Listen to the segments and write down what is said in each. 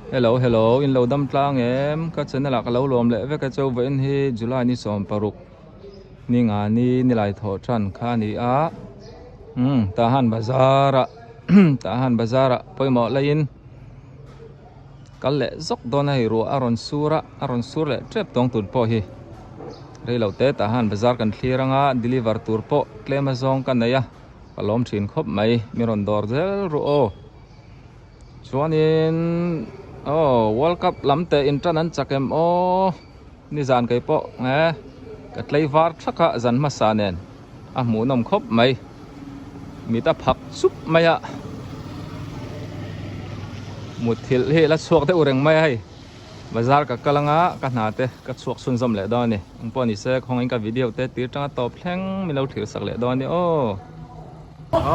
Hello hello in lo dam tlang em ka channel ah ka lo lawm leh vek a chu vawiin hi July ni 16 ni nga ni nilai thawh tan kha a ni a umm tah han bazar ah tah han bazar ah pawimawh laiin kal leh zawk dawn a hei ruah a rawn sur a a rawn sur leh tep tawng tur pawh hi rei lo te tah han bazar kan thlir anga deliver tur pawh tlem a zawng ka nei a ka lawm thin khawp mai mi rawn dawr zel ru aw. Chuanin aw World Cup lam te in tan an chak em aw nizan kei pawh nge ka tlei var thak a zan hmasa nen a hmuhnawm khawp mai mit a phak chup mai a mutthilh hi la chhuak deuh reng mai a hei bazar ka kal anga ka hna te ka chhuak chhunzawm leh dawn a ni engpawh ni se khawngin ka video te tir tanga tawp thleng min lo thlir sak leh dawn a ni aw.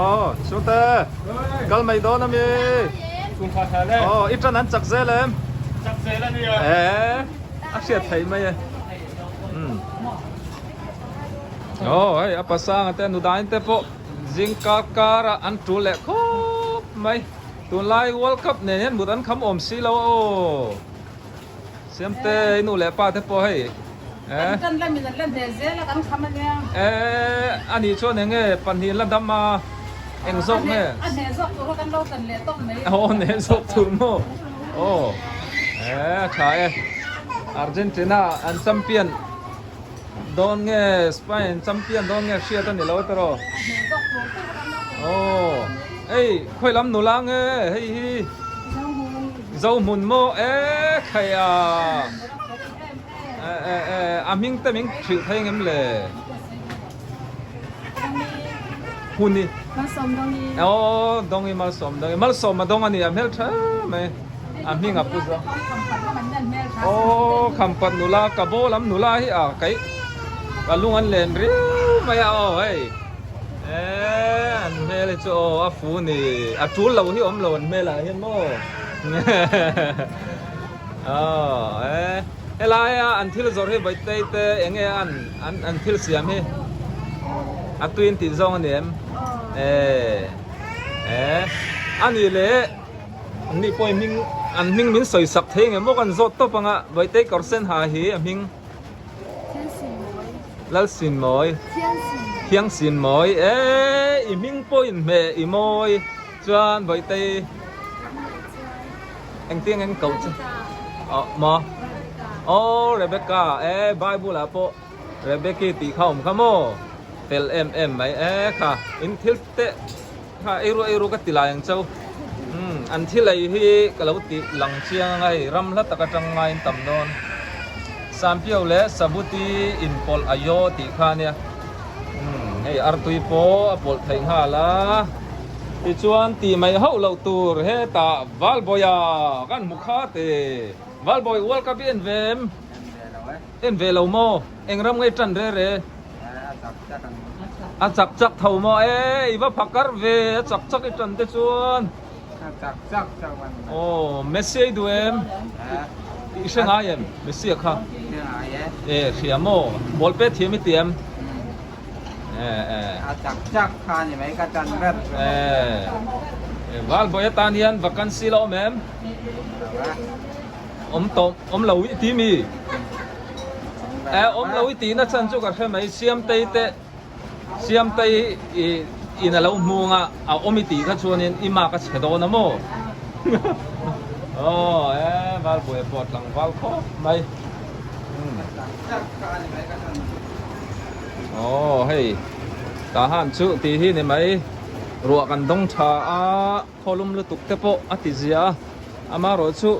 Aw chhungte kal mai dawn ami aw i tan an chak zel em chak zel ania e a hriat thei mai e aw hei a pasanga te nudain te pawh zing kar kar a an tul leh khawp mai tunlai world cup nen hian mut an kham awm si lo aw Siamte i nu leh pa te pawh hei Kan tan lamin an la hneh zel a kan kham ania. Eh anih chuan eng nge pahnih la dam a eng zawk nge? A hneh zawk tur kha kan lo tan leh tawp mai. Aw hneh zawk tur maw? Aw eh a tha e. Argentina an champion dawn nge Spain champion dawn nge hriat a ni lo tawh. A hneh zawk tur tur kha kan lo tan leh tawp mai. Aw ei khawi lam nula nge hei hi? Zohmun maw e khai a a hming te min hrilh thei ngem le huni aw dawngi malsawm dawngi malsawm a dawng a ni a hmel tha mai a hming a pu zo aw khampat nula ka baw lam nula hi a kai ka lung an len riau mai a aw hei. Eee an hmel hi chu aw a fu ni a tul lo hi awm lo an hmel ah hian maw aw e helai a an thil zawrh hi Vawitei te eng nge an an an thil siam hi a tui an tih zawng a ni em e e a nih leh an nih pawh hming an hming min sawi sak thei nge maw kan zawt tawp ang a Vawitei kawr sen ha hi a hming. Lalsinmawi Thiangsinmawi e i hming pawh in hmeh i mawi chuan Bawihte engtiang eng koh che aw maw aw Rebecca e Bible ah pawh Rebecca tih kha awm kha maw fel em em mai e kha in thil te kha eiru eiru ka ti lai ang chau umm an thil ei hi ka lo tih lang chiang anga hei ram hla tak atang ngaiin tam dawn Sampiau leh Sabuti inpawlh a yaw tih kha ania umm hei artui pawh a pawlh theih nghal a tichuan tih mai hauh loh tur hetah Valbawia kan hmu kha te Valbawi World Cup hi en ve em? En ve lo maw? Eng ram ngei tan re re? A chak chak tho maw? E i va phakar ve a chak chak i tan te chuan. A chak chak chak man. Aw Messi ei duh em? I hre ngai em Messi a kha? Hre ngai e. E hria maw? Ball pet thiam i ti em? E e. A chak chak kha ni mai ka tan ber. E Valbawi atan hian vacancy la awm em? Awm tawh awm lo i ti mi? Eh awm lo i tihna chhan chu ka hre mai Siamtei te Siamtei i in a lo hmung a a awm i tih kha chuanin i mark a chhe dawn a maw? Aw eh Valbuai pawh tlangval khawp mai. Aw hei Tahan chu tih hi ni mai ruah kan dawng tha a. Khawlum lutuk te pawh a ti zia a, amaherawhchu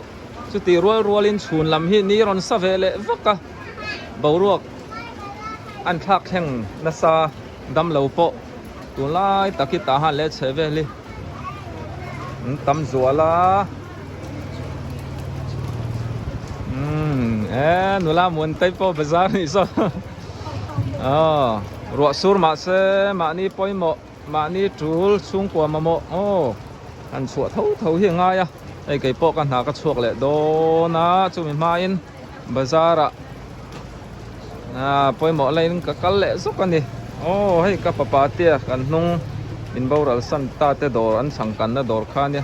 chuti rual rualin chhun lam hi ni rawn sa ve leh vak a, boruak an thlak thleng nasa dam lo pawh tunlai tak hi tah han leh chhe vel hi an tam zual a, umm e nula Muantei pawh bazar nih saw aw ruah sur mahse mahni pawimawh. Mahni tul chhungkua mamawh aw han chhuah tho tho hi a ngai a, hei kei pawh ka hna ka chhuak leh dawn a, chumi hmain bazar ah ah pawimawh laiin ka kal leh zawk a ni. Aw hei ka papa te kan hnung min boral san ta te dawr an changkanna dawr kha ania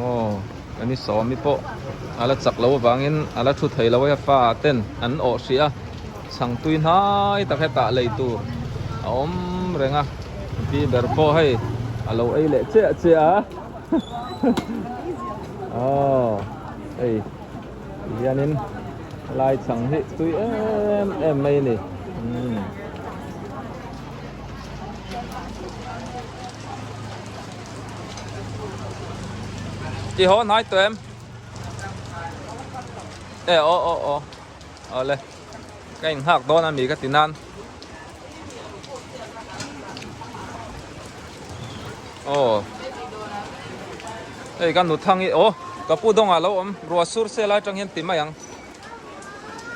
aw. Kan i sawmi pawh a la chak loh avangin a la thu thei lo a, fa ten an awh hrih a, chhang tui hnai tak hetah lei tur a awm reng a, pi ber pawh hei a lo ei leh chiah chiah a, aw hei tihianin helai chhang hi tui em em mai a ni. I haw hnai tawh em? E aw aw aw awle ka inghak dawn a mi ka ti nan aw hei ka nu thang hi aw ka pu dawng ah lo awm ruah sur se lai atang hian ti mai ang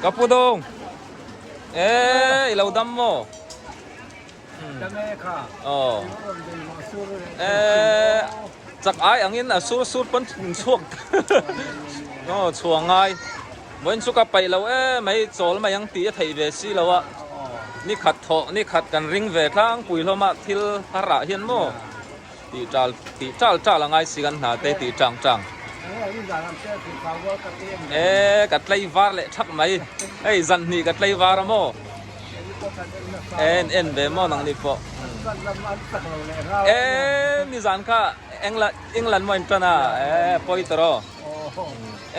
ka pu dawng e i lo dam maw? Chak ai angin a sur sur pawn chhuak aw chhuah ngai vawiin chu ka paih lo em mai chawl mai ang tih a theih ve si lo a ni khat thawh ni khat kan ring ve tlangpui hlawm a thil har ah hian maw tih tal tih tal tal a ngai si kan hna te tih tang tang e ka tlei var leh thak mai hei zan hnih ka tlei var a maw. En en ve maw nang ni pawh. E nizan kha England England maw in tan a e pawi ta rawh.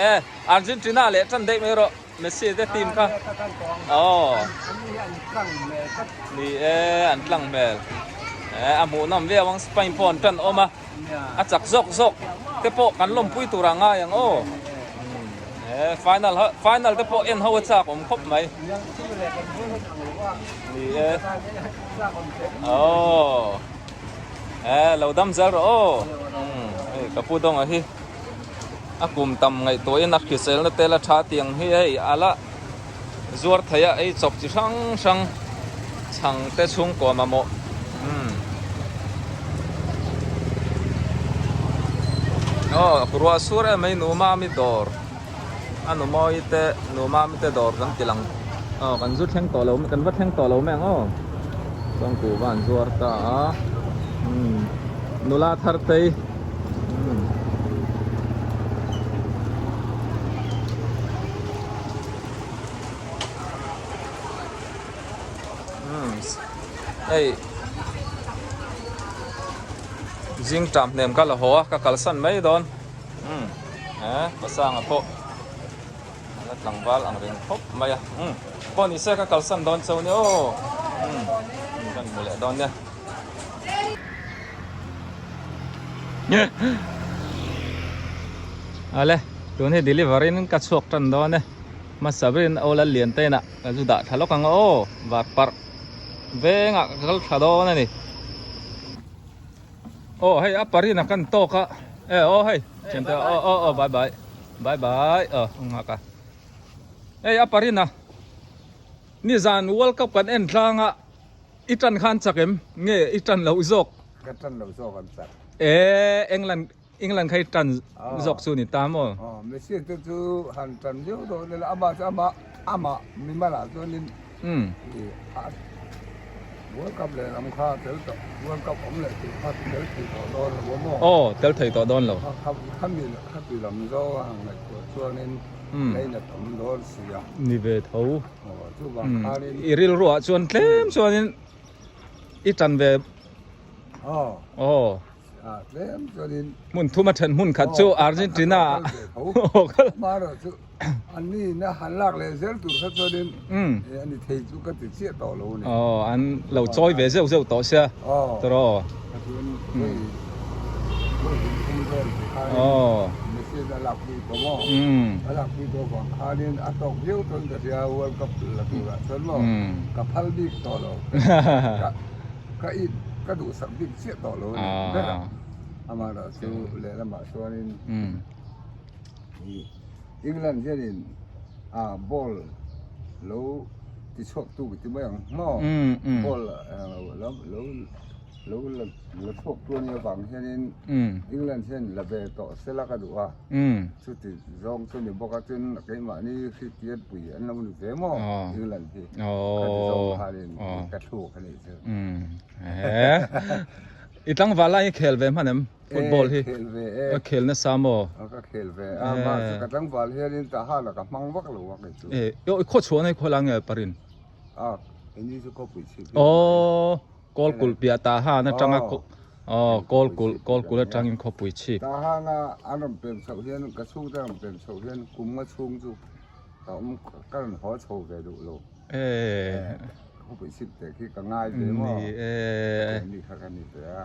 E Argentina leh tan daih mai rawh Messi te team kha. Aw. Ni e an tlang hmel. E a hmuhnawm viau ang Spain pawh an tan awm a. A chak zawk zawk te pawh kan lawmpui tur a ngai ang aw. E final final te pawh en ho a chak awm khawp mai. Ni e. Aw. E lo dam zel rawh aw. Hei ka pu dawnga hi a kum tam ngaihtuahin a hriselna te la tha tiang hi hei a la zuar thei a ei chawp chi hrang hrang chhang te chhungkua mamawh umm aw ruah sur em mai nu mami dawr a nu mawi te nu mami te dawr kan ti lang aw kan zu thleng tawh lo kan va thleng tawh lo mai ang aw chuan kuhva an zuar ta a umm nula thar tei umm. Hei zing tam hnem ka la haw a ka kalsan mai dawn umm eh pasanga pawh a la tlangval ang reng khawp mai a umm pawh ni se ka kalsan dawn chauh nia aw umm kan hmu leh dawn nia. Ale tun hi delivery in ka chhuak tan dawn e hmasa berin aw lal lian te inah ka zu dah thla lawk ang aw var parh vengah ka kal thla dawn a ni aw hei a parin a kan tawk a e aw hei thiante aw aw aw bye bye bye bye aw nghak a hei a parin a nizan world cup kan en tlang a. I tan khan chak em? Nge i tan loh zawk? Ka tan loh zawk an chak. E England England kha i tan zawk chu ni ta maw? Aw Messi te chu han tan viau dawn ila amah chu amah amah mimal ah chuanin World Cup leh lam kha tel tawh World Cup awm leh tih kha tel thei tawh dawn lo a maw? Aw tel thei tawh dawn lo. Khami khati lam zawng a han ngaihtuah chuanin leinat awm dawn sia. Ni ve tho. I rilruah chuan tlem chuanin i tan ve aw hmun thum a then hmun khat chu Argentina aw an lo chawi ve zeuh zeuh tawh sia tawh aw. England hianin a ball lo tichhuak tu ti mai ang maw ball lo lo Lo la chhuak tu ania vang hianin England hian la ve tawh sela ka duh a, chuti zawng chu ni bawk a tin keimahni hriattir pui an lo ni ve maw England hi khati zawng khanin ka thluk a nih chu. I tlangval lai hi khel ve hman em football hi? Khel ve e. Ka khel nasa maw? Ka khel ve a, mahse ka tlangval hianin ta hala ka hmang vak lo a kei chu. E, i khaw chhuahna hi khaw la nge parin? A, ini chu khawpui chhip hi. Aw, Kawlkulh piah ta han atanga aw Kawlkulh Kawlkulh atangin khawpui chhip. Ta hana an rawn pem chhoh hian ka chhungte rawn pem chhoh hian kum nga chhung chu ka awm ka rawn haw chho ve duh lo. E. Khawpui chhip te khi ka ngai ve maw. Ni e. Ni kha ka ni ve a.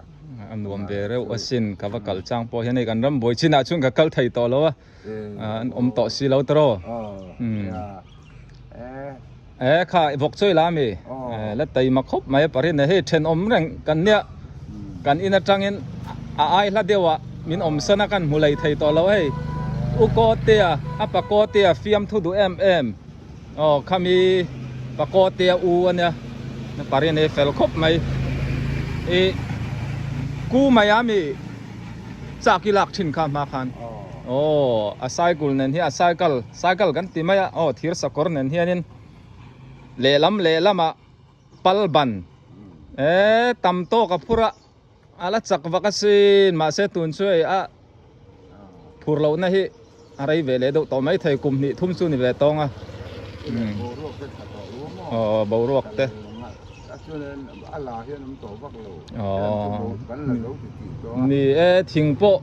A nuam ve reuh asin ka va kal chang pawh hian hei kan ram buai chinah chuan ka kal thei tawh lo a. An awm tawh si lo tawh. E kha vawk chawi la ami la taima khawp mai a parin hei thenawm reng kan nia kan in atangin a ai hla deuh ah min awm san a kan hmu lei thei tawh lo hei u Kawtea a pa Kawtea fiamthu duh em em aw khami pa Kawtea u ania parin hei fel khawp mai i ku mai ami chak i lak thin kha hma khan aw a cycle nen hian a cycle cycle kan ti mai a aw thir sakawr nen hianin lehlam lehlamah pal ban eh tam tawk a phur a a la chak vak asin mahse tun chu hei a phur lohna hi a rei ve leh deuh tawh mai thei kum hnih thum chu ni ve tawng a aw boruak te ni e thing pawh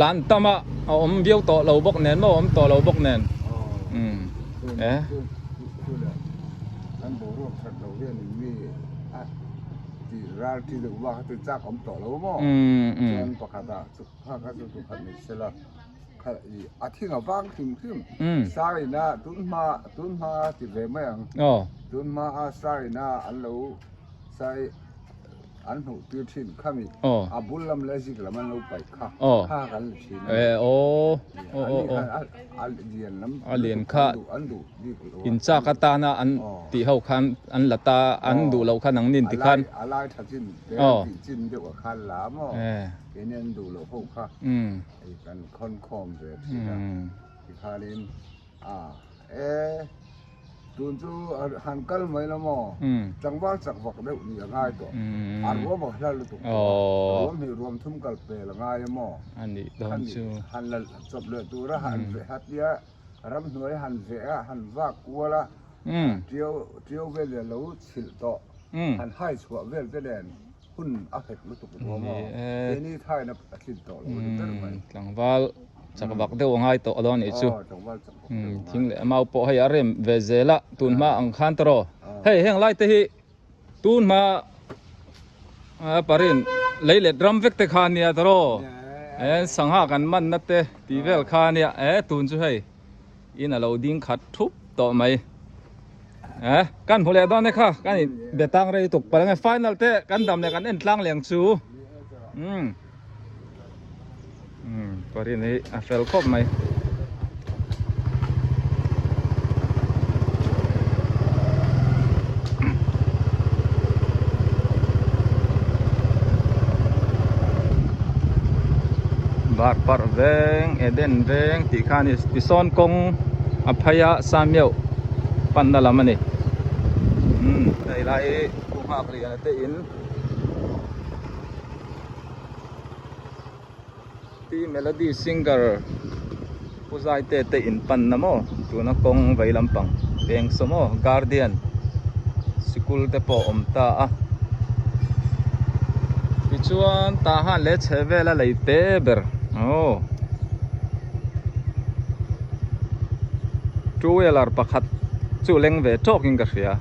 lan tam a a awm viau tawh lo bawk nen maw a awm tawh lo bawk nen e Kha i a thing a vang hrim hrim. Saina tun hma tun hma ti ve mai ang. Tun hma a saina an lo sai an hmuh tir thin kha mi. A bul lam leh zik lam an lo paih kha. Kha kan la thin a. A lian lam a lian kha an duh bik lo. In chak atana an tih ho khan an la ta an duh loh khan ang nin ti khan. A lai tha chin te tih chin deuh a khan la maw. Keini an duh loh ho kha. Hei kan khawn khawm ve thin a, tikhanin a e tun chu han kal mai lo maw, tlangval chak vak deuh ni a ngai tawh, a ruam a hla lutuk tawh a, ruam hi ruam thum kal pel a ngai a maw, han la chawp leh tura han veh hat nia, ramhnuai han veh a, han vak kual a, tiau tiau vel leh lo chhilh tawh, han hai chhuah vel te nen. Hun a hek lutuk ruam a, keini thaina a tlin tawh lo a ni ber mai. Tlangval chak vak deuh a ngai tawh alo anih chu. Aw, tlangval chak vak deuh a ngai. Thing leh mau pawh hei a rem ve zel a, tun hma ang khan ta rawh. Hei heng lai te hi tun hma parin lei let ram vek te kha ania ta rawh. E sangha kan man na te tih vel kha ania, e tun chu hei in alo ding khat thup tawh mai. Eh, kan hmu leh dawn e kha, kan in be tang rei tuk palh ange final te kan dam leh kan en tlang leng chu. Umm. Umm, parin hi a fel khawp mai. Bar parh veng, Eden veng tih kha a ni. Tisawn kawng a phei a Samiau panna lam a ni. Umm hei lai hi Pu Nghakliana te in Pi Melody Singer Pu Zaite te in panna maw tuna kawng vei lampang peng saw maw Guardian sikul te pawh a awm ta a tichuan tah han leh chhe vel a lei te ber aw two wheeler pakhat chu leng ve tawk in ka hria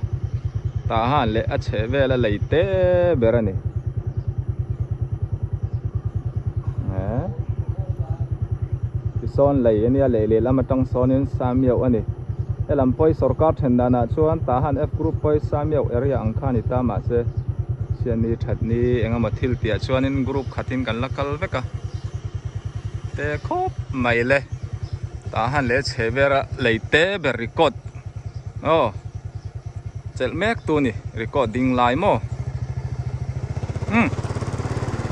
tah han leh a chhe vel a lei te ber a ni tisawn lei ania lei lehlam atang sawnin Samiau a ni. Helam pawh hi sorkar then danah chuan tah han F group pawh hi Samiau area ang kha a ni ta mahse Siani thatni eng emaw thil tih ah chuanin group khatin kan la kal vek a te khawp mai le tah han leh chhe ber a lei te ber record aw chelh mek tu a ni record ding lai maw umm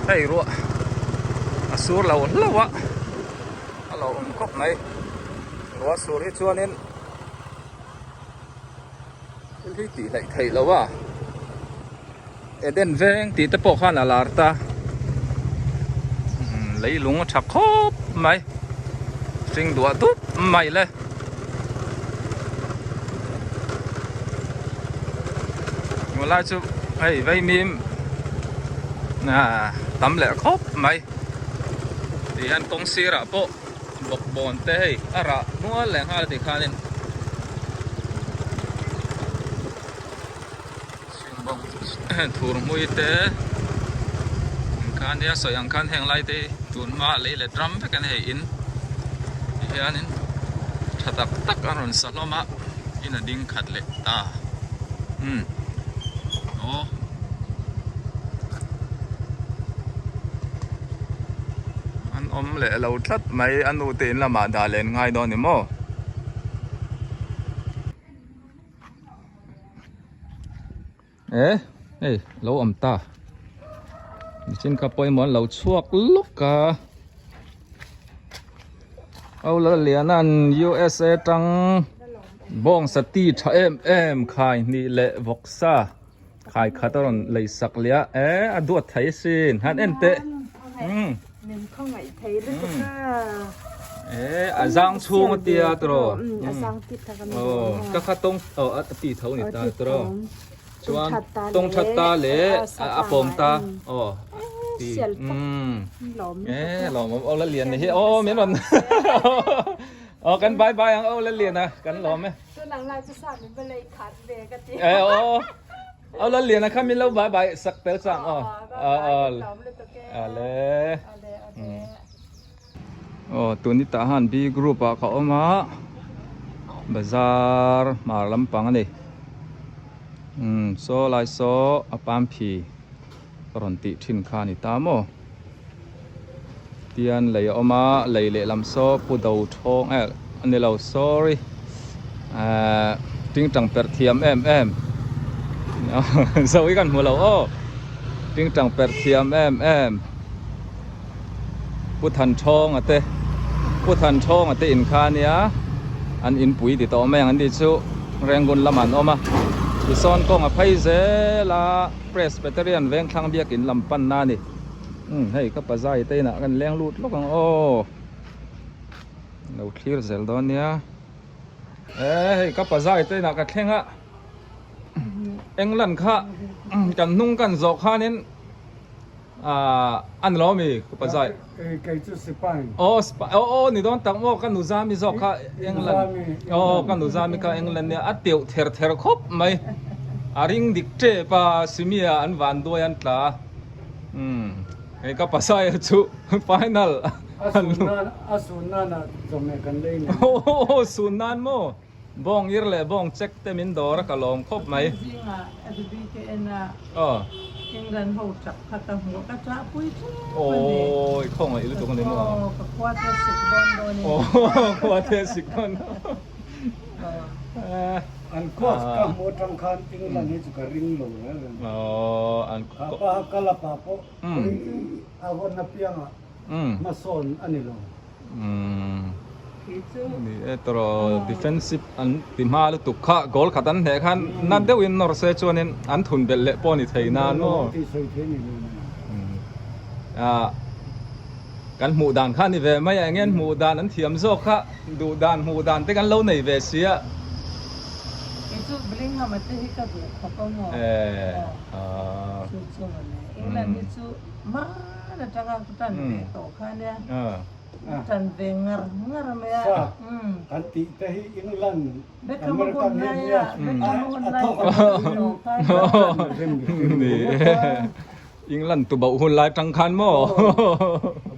hei ruah a sur lo hlauh a. A lo awm khawp mai. Ruah sur hi chuanin thil hi tih hleih theih lo a. Eden veng tih te pawh khan a lar ta. Leilung a tha khawp mai hring duah dup mai le. Hmuh lai chu hei vaimim tam leh khawp mai ti hian kawng sirah pawh bawkbawn te hei a rah hnual leh nghal ti khanin Thur hmui te kha nia sawi ang khan heng lai te hi tun hma lei let ram vek a ni hei in ti hianin tha tak tak a rawn sa hlawm a in a ding khat leh ta umm aw. An awm leh lo tlat mai a nu te in lamah dah len ngai dawn ni maw. Eh hei lo awm ta nichin kha pawimawh an lo chhuak lawk a Aulaliana'n USA tang bawngsa ti tha em em khai hnih leh vawksa khai khat a rawn lei sak leh a eh a duat thei asin han en teh umm. Min khawngaih thei lutuk a. Eh a zang chhung a tia tiraw. A zang tit tak a ni. Aw ka kha tawng aw a ti tho ni ta tiraw. Chuan tawng that ta leh a pawm ta aw ti umm eh lawm awm aw la lian ni hi aw min rawn aw kan bye bye ang aw la lian a kan lawm e. Tunang lai chu sa min va lei khat ve ka ti. Eh aw. Aw la lian a kha min lo bye bye sak tel chang aw. Aw aw. Ale. Aw tuni tah han B group ah ka awm a. Bazar hmar lampang a ni. Umm saw lai saw a pam phi ka rawn tih thin kha a ni ta maw. Tian lei a awm a lei lehlam saw pu do thawng eh a ni lo sorry ahh tingtang perh thiam em em zo hi kan hmu lo aw tingtang perh thiam em em pu than thawng a te pu than thawng a te in kha ania an inpui ti tawh mai ang an tih chu Rangoon lamah an awm a tisawn kawng a phei zel a Presbyterian Vengthlang biakin lam panna a ni. Umm hei ka pazai te inah kan leng lut lawk ang aw lo thlir zel dawn nia eh hei ka pazai te inah ka thleng a England kha kan hnung kan zawh khanin ah a ni lo ami ka pazai kei chu Spain aw Spain aw aw ni dawn tak maw ka nuzami zawk kha England aw ka nuzami kha England nia a teuh ther ther khawp mai a ring dik tep a Simia an van duai an tla a. Umm hei ka pasai a chu final A sun nan a sun nan ah chawhmeh kan lei nen. Aw sun nan maw bawng ir leh bawng check te min dawr a ka lawm khawp mai. Zingah FBKN a Aw. England ho chak kha ka hmuh ka chah pui teuh a ni. Awi khawngaih lutuk a ni maw. Aw ka khua te sik dawn dawn in. Aw khua te sik dawn dawn. An coach ka hmuh atang khan England hi chu ka ring lo reng reng. Kha pa kal a pa pawh a hawn apiangah hmasawn a ni lo. Ni e tawh defensive an ti hma lutuk kha goal khat an hneh khan na deuhin nawr se chuanin an thun belh leh pawh a ni thei nan maw. Kan hmuh dan kha a ni ve mai a, enge an hmuh dan an thiam zawk kha duh dan hmuh dan te kan lo nei ve si a. Kei chu Bellingham a te hi ka duh khawp a maw? Aw chu chu mawle. England hi chu hman atanga ka tan ve tawh kha nia. Ka tan ve ngar ngar mai a. Sa kan tih te hi England American hi an nia a thawk a thawk in Ni England tu bauh hun lai tang khan maw?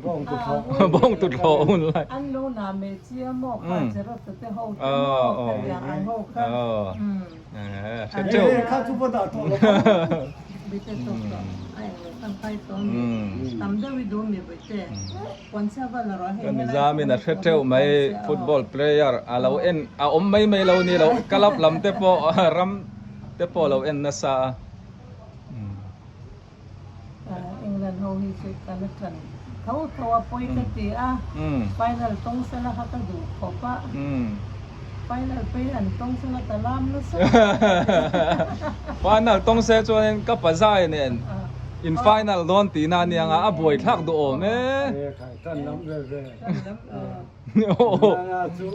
Bawng tu thlawh. Bawng tu thlawh hun lai. An lo na me chia maw kha Gerrard te ho te maw kha liang an ho kha. Eh hre teuh. Eh kha chu va dah tawh lo. Bite tawk tawh a eng lo kan pai tawh mi tam deuh i duh mi bite puan chhia va la rawh hei Kan Mizamin a hre teuh mai football player a lo en a awm mai mai lo ni lo club lam te pawh ram te pawh a lo en nasa a. England ho hi chu ka la tan tho tho a pawi ka ti a, final tawng sela kha ka duh khawp a, final phei an tawng sela ka lam nasa. Final tawng se chuanin ka pazai nen In final dawn tihna a nia nga a buai thlak duh awm e. Tan lam ve ve. Nana chu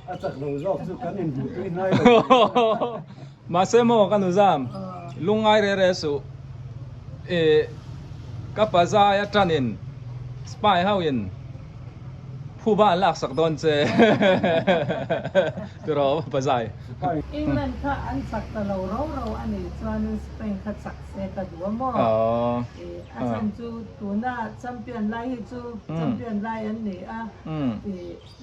a chak lo zawk chu kan inhmuh tui hnai lo. Mahse maw ka nu zam lungngai re re suh i ka pa zai atanin spy ho in phuba an laksak dawn che tiraw pa zai. England kha an chak ta lo ro ro a nih chuanin Spain kha chak se ka duh a maw? A chhan chu tuna champion lai hi chu champion lai an ni a,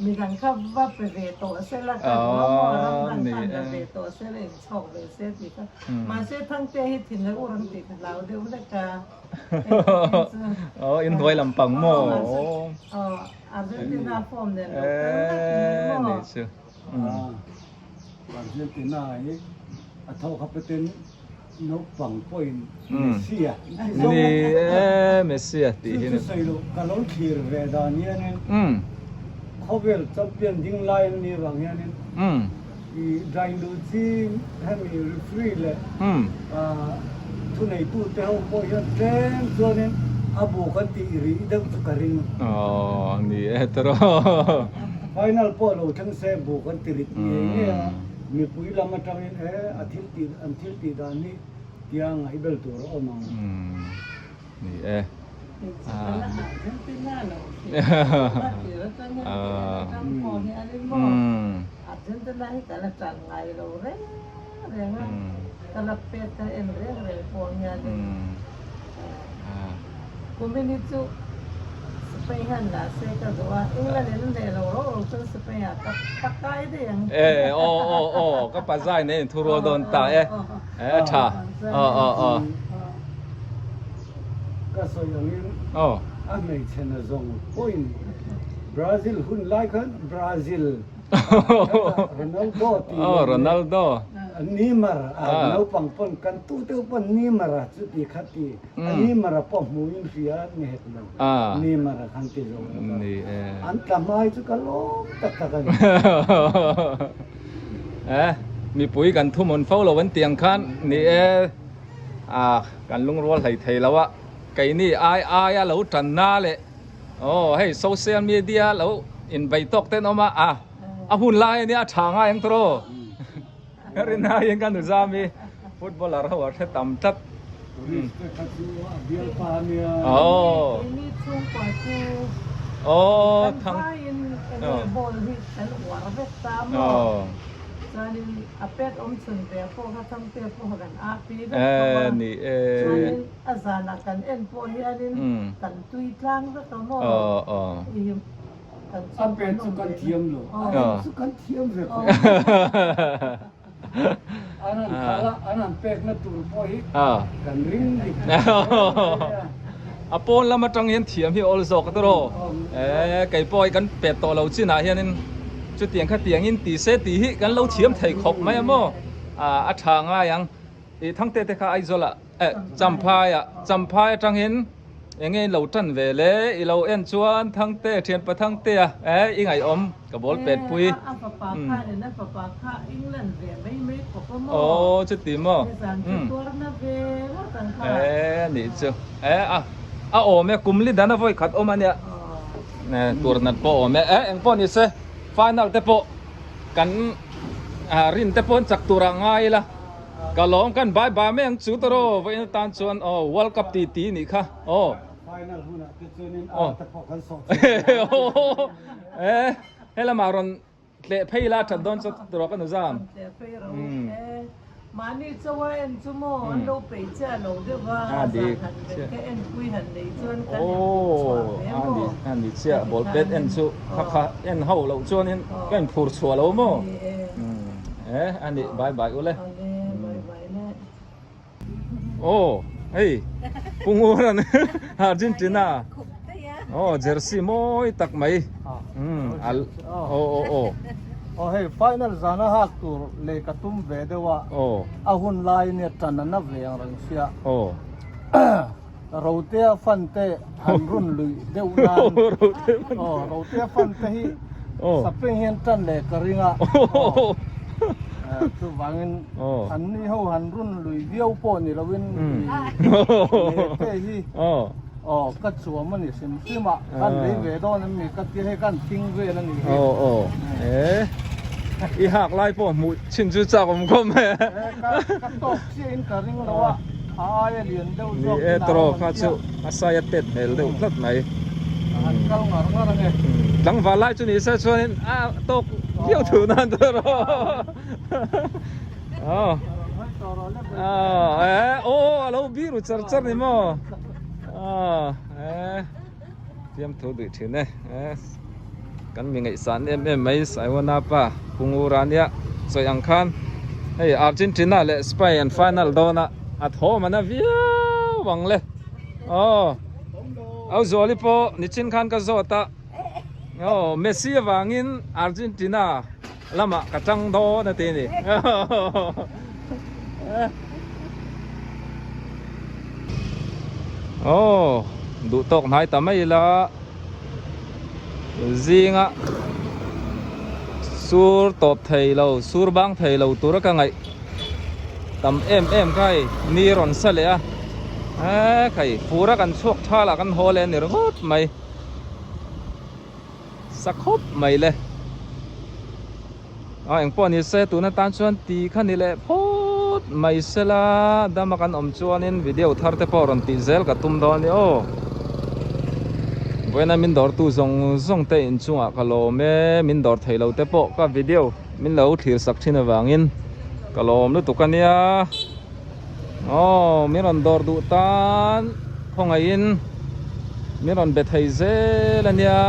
midang kha va pe ve tawh se la ka duh a maw? Ram dang khan la ve tawh se la inchhawk ve se tih kha. Mahse Thangte hi thin leh ur ang tih ka hlau deuh hlek a. Aw inhnuai lampang maw? Aw Argentina form nen lo kal vek mai maw? Argentina hi a tho kha paten naupang pawhin Messi a ti zawng Ni e Messi a tih hi chu sawi loh ka lo thlir ve dan hianin khawvel champion ding lai an nih avang hianin i dainduh chi hemi referee leh thuneitu te ho pawh hian tlem chuanin a bu kan tih rih deuh chu ka ring. Aw ni e tawrh. Final pawh lo thleng se bu kan ti rit ngei ngei a, mipui lam atangin e a thil tih an thil tih dan hi tia ngaihbel tur a awm ang. Ni e. E aw aw aw ka pa zai nen thu rual dawn ta e e tha aw aw aw. Ka sawi angin a hmeichhe na zawng pawhin Brazil hun lai khan Brazil Ronaldo tih leh Ronaldo Neymar a naupang pawn kan tu deuh pawn Neymar a chuti kha ti a Neymar a pawh hmuh in hria ni hek lo Neymar a khan ti zawk an tla hmai chu ka lawm tak tak a ni. Mipui kan thuhmun fo lo an tih ang khan ni e. A kan lungrual hlei thei lo a, keini ai aia lo tanna leh aw hei social media lo inbei tawk ten awm a, a a hun lai ania a tha ngai ang tawrh aw rin aiin ka nu zam hi footballer ho a hre tam tlat. Aw aw thang aw. Chuanin a pet awm chhun ve pawh kha Thangte pawh kan a pi vek tho a, chuanin a zanah kan en pawh hianin kan tui tlang vek a maw i kan A pet chu kan thiam lo, a en chu kan thiam ve khawp an han khalh a, an han pekna tur pawh hi kan ring dik A pawn lam atang hian thiam hi a awl zawk tawrh aw, kei pawh hi kan pet tawh lo chinah hianin chutiang kha tiangin ti se tih hi kan lo thiam thei khawp mai a maw, a tha ngai ang. I Thangte te kha Aizawl ah eh Champhai ah Champhai atangin eng nge in lo tan ve le i lo en chuan Thangte thianpa Thangte a eh i ngaihawm ka ball pet pui. A fapa khan in a fapa kha England ve mai mai khawp a maw? Aw chuti maw? Nizan chu tuarna ve ngawt ang kha. Eh nih chu eh a a awm e kum li dan a vawi khat awm a nia eh tur nat pawh awm e eh engpawh ni se final te pawh kan rin te pawh an chak tur ah ngai ila ka lawm kan bye bye mai ang chu tawrh vawiin atan chuan aw world cup ti ti nih kha aw. Final hunah te chuanin ar te pawh kan sawh chhuah Eh helamah rawn tleh phei ila that dawn chu tawrh ka nu zam. Tleh phei ro e. Mahni chawa en chu maw an lo peih chiah lo deuh va zan han bet ka en pui han nei chuan kan en pur chhuah ve maw. A ni chiah ball pet en chu kha kha en ho loh chuanin ka in phur chhuah lo maw. Eh a ni bye bye ule. Bye bye le. Aw hei Pungur an Argentina aw jersey mawi tak mai umm al aw aw aw aw hei final zana hak tur lei ka tum ve deuh a aw a hun lai nia tan a na ve ang reng sia aw Rotea fan te han run luih deuh nan aw Rotea fan te hi sapeng hian tan leh ka ring a aw. Chuvangin an ni ho han run lui viau pawh ni loin te hi aw ka chuam a ni hrim hrim a kan lei ve dawn em ni ka tia hei kan thing vel a ni hi. Aw aw e i hak lai pawh hmuh chin chu chak awm khawp mai a. Ka tawk chiah in ka ring lo a a aia lian deuh zawk Ni e tawrh kha chu a sai a tet hmel deuh tlat mai. Han kal ngar ngar ange. Tlangval lai chu ni se chuanin a tawk viau thu nan tawrh. Aw e aw a lo biru char char ni maw aw e fiam thu duih thin e e kan mi ngaihsan em em mai Saiwana pa Pungura nia sawi ang khan hei Argentina leh Spain an final dawn a a thawm a na viau ang le aw au Zuali pawh nichin khan ka zawt a aw Messi avangin Argentina Lamah ka tang dawn a ti a ni. Aw, duh tawk hnai ta mai ila zinga sur tawp thei lo, sur bang thei lo tura ka ngaih tam em em kha hei ni rawn sa leh a, e khai fura kan chhuak tha lah kan haw leh a ni ringawt mai. Sa khawp mai le. A engpawh ni se tun atan chuan ti kha ni leh phawt mai sela dama kan awm chuanin video thar te pawh rawn tih zel ka tum dawn a ni aw. Vawiina min dawrtu zawng zawng te inchungah ka lawm e, min dawr thei lo te pawh ka video min lo thlir sak thin avangin ka lawm lutuk a nia. Aw min rawn dawr duh tan khawngaihin min rawn be thei zel a nia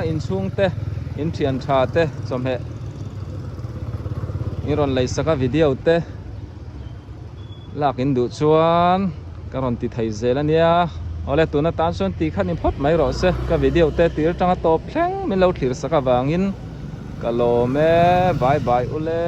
inchhung te in thian tha te chawhmeh in rawn lei sak a video te lak in duh chuan ka rawn ti thei zel a nia awle tuna tan chuan tih khan in phawt mai rawh se ka video te tir atanga tawp thleng min lo thlir sak avangin ka lawm e bye bye ule.